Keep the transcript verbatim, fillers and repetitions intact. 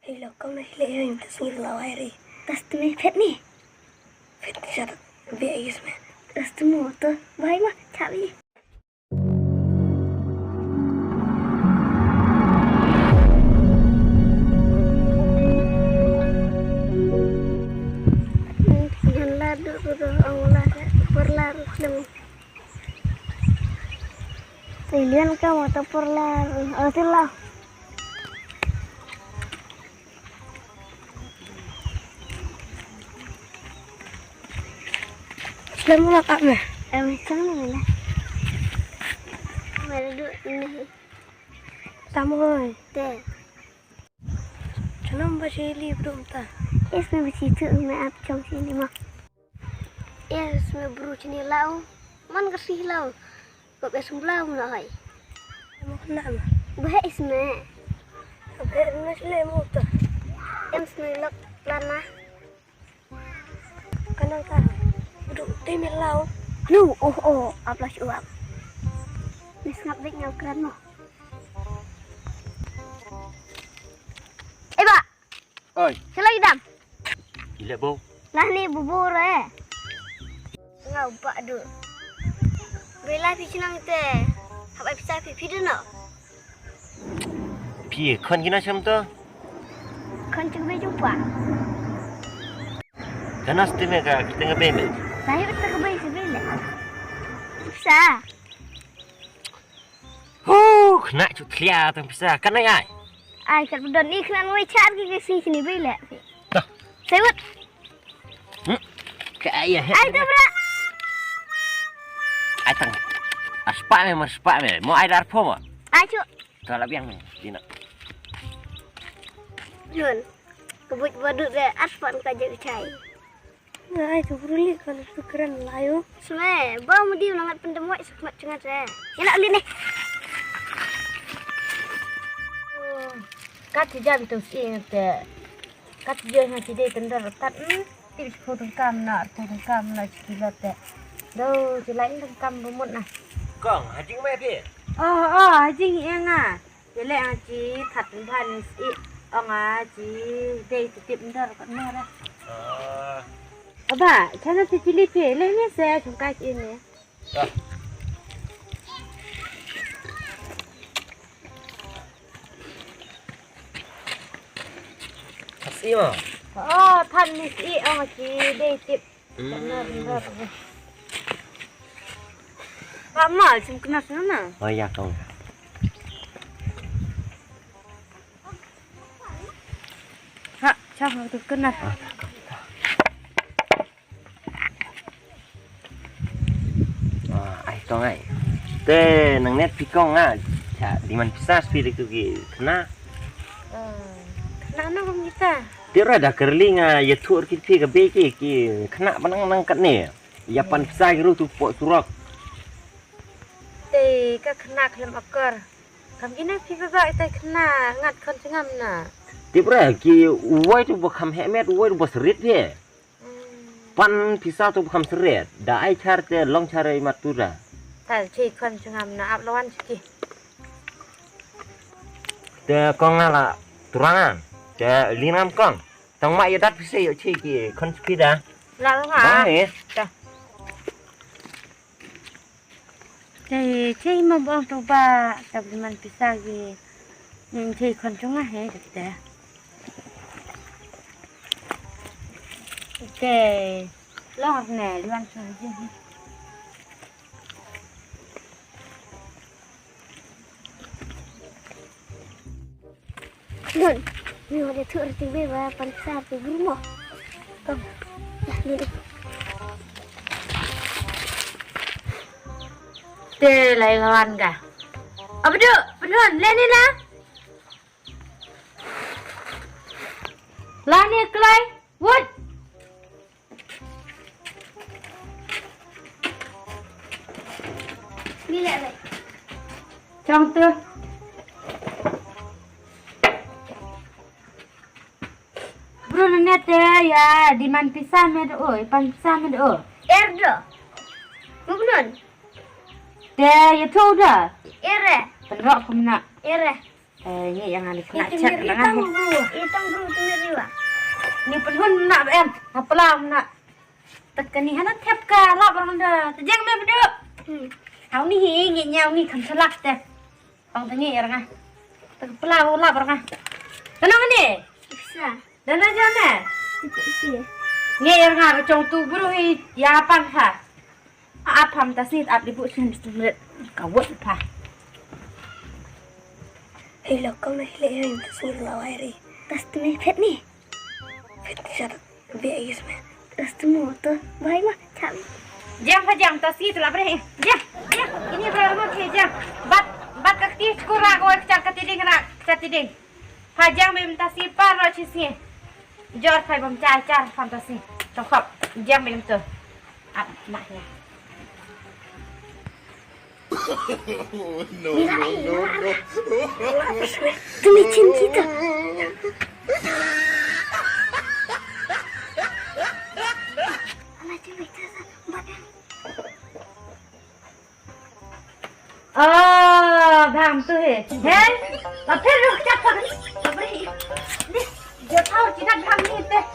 Ilo kam na hile yo im tas ngir la wai ri. Tas tu me phet ni. Phet ni sat. Be is me. Tas tu mo to. Bai ma chabi. Ngan la du du du ong la por la ru. Tilian ka mo ta por la. Oh, tila. Selamat malam, Kak, meh. Em, chang ni lah. Mari duduk ni. Tamu, oi. Te. Chunam ba sili brum ta. Is me bisi tu me ap chong sini ma. Is me bru chini lau. Man ka si lau. Ko be sum lau na hai. Mo na ma. Ba is me. Ba na sile mo ta. Em sme lok lana. Kanang ta. Bru te me lau. Nu, oh, oh, ap la shuap. Ni sngap dek ngau kran mo. Eh, ba. Oi. Shalai dam. Ila bo. Lah ni bubur eh. Ngau ba du. Bela phi chnang te. Hap ai pisa phi phi du no. Phi khon kina cham to. Khon chuk be jumpa. Kana ste me ka kita ngabe me. Saya betul ke be se bela. Pisa. Hu, khna chu thlia tang pisa. Kan ai ai. Ai, kat budon ni khna ngoi char ki ke si sini bela. Toh. Sewut. Hmm. Ka ai ai. Ai, tu bra. Ai tang. Aspa me, mar spa me. Mo ai dar pho mo. Ai chu. Ka la biang me. Dina. Nun. Kebut badut de aspa ka je chai. Ngai tu bruli kan tu keren layo. Sme, ba mudi nangat pendem wai sukmat cengat re. Ina li ni. Kat ti jan tu si te. Kat ti jan ti de tender kat. Hmm. Ti phu tengkam na, phu tengkam na cikilot te. Do, cilai tengkam bumut na. Kong, hajing mai phi? Oh, oh, hajing eng ah. Yele ang ci that ban si ong a ci dei ti tip ndar ka ndar. Ah. Aba, chana ti cili pe le ne se chung ka ci ne. Ah. Si ma. Oh, that ni si ong a ci dei tip. Ba mal chim knas na. Oh ya kong. Ha, cham tu knas. Ah, ai kong ai. Te nang net pi kong ah. Cha di man pisa spi tu ki kena. Kena na kong kita. Tira da kerling ah ya tur ki pi ka be ki ki kena ba nang nang kat ne. Ïa pan pisa ki ruh tu pok surok. Te ka khna khlem akor. Kam kine phi ba ba ita khna ngat khon chngam na. Tip re ki uwai tu ba kham hemet uwai tu ba srit phi. Hmm. Pan pisa tu ba kham srit. Da ai char te long char ai mat tu da. Ta chi khon chngam na ap lawan chi ki. Te kong nga la turangan. Te linam kong. Tang ma ïa dat pisa ïa chi ki khon chi ki da. La nga. Ba he. Ta. Te, te mo bong tu ba, ta bi man pisa ki. Ning te khon chunga he, te. Te, long ne, luan chunga he. Don, mi wada tu orang tinggal ba pan sa tu rumah. Kom. Ya, ni. Te lai lawan ka. Abdu, Abdu, le ni la. La ni klai. Wut. Ni leh leh. Chong tu. Bru na ne te ya di man pisa me do, pan pisa me do. Er do. Mubnun. Te ya tu da. Ere. Penrok kumna. Ere. Eh, ngi ïa nga ni kena chat na nga. Itang bru tu meri wa. Ni pynhun na ba em. Apla na. Tekani hana thep ka la barang da. Tejeng me bedu. Hmm. Hau ni hi ngi nyau ni kan selak te. Pang tengi ïa nga. Tekpla la barang. Kenang ni. Bisa. Dana jane. Ngi ïa nga ka chong tu bru hi ïa pan ha. Ap ham ta sngi ap di bu sngi mesti mret. Ka wot pa. Hei lo kong na hile hei ta sngi la wai ri. Tas tu me phet ni. Phet ni sat. Be ai me. Tas tu mo to. Bai ma cham. Jang pa jang ta sngi tu la bre. Jang. Jang. Ini bra mo ke jang. Bat bat ka kti skura ko ka char ka tiding ra ka tiding. Pha jang me mynta sngi par ro chi sngi. Jor phai bam chai char pham ta sngi. Tong khop jang me mynta. Ap mak nya. No, no, no, no. Tumi chin kita. Ah, bang tu he. He? Lapir ruh cakap. Lapir. Ni, dia tahu tidak bang ni teh.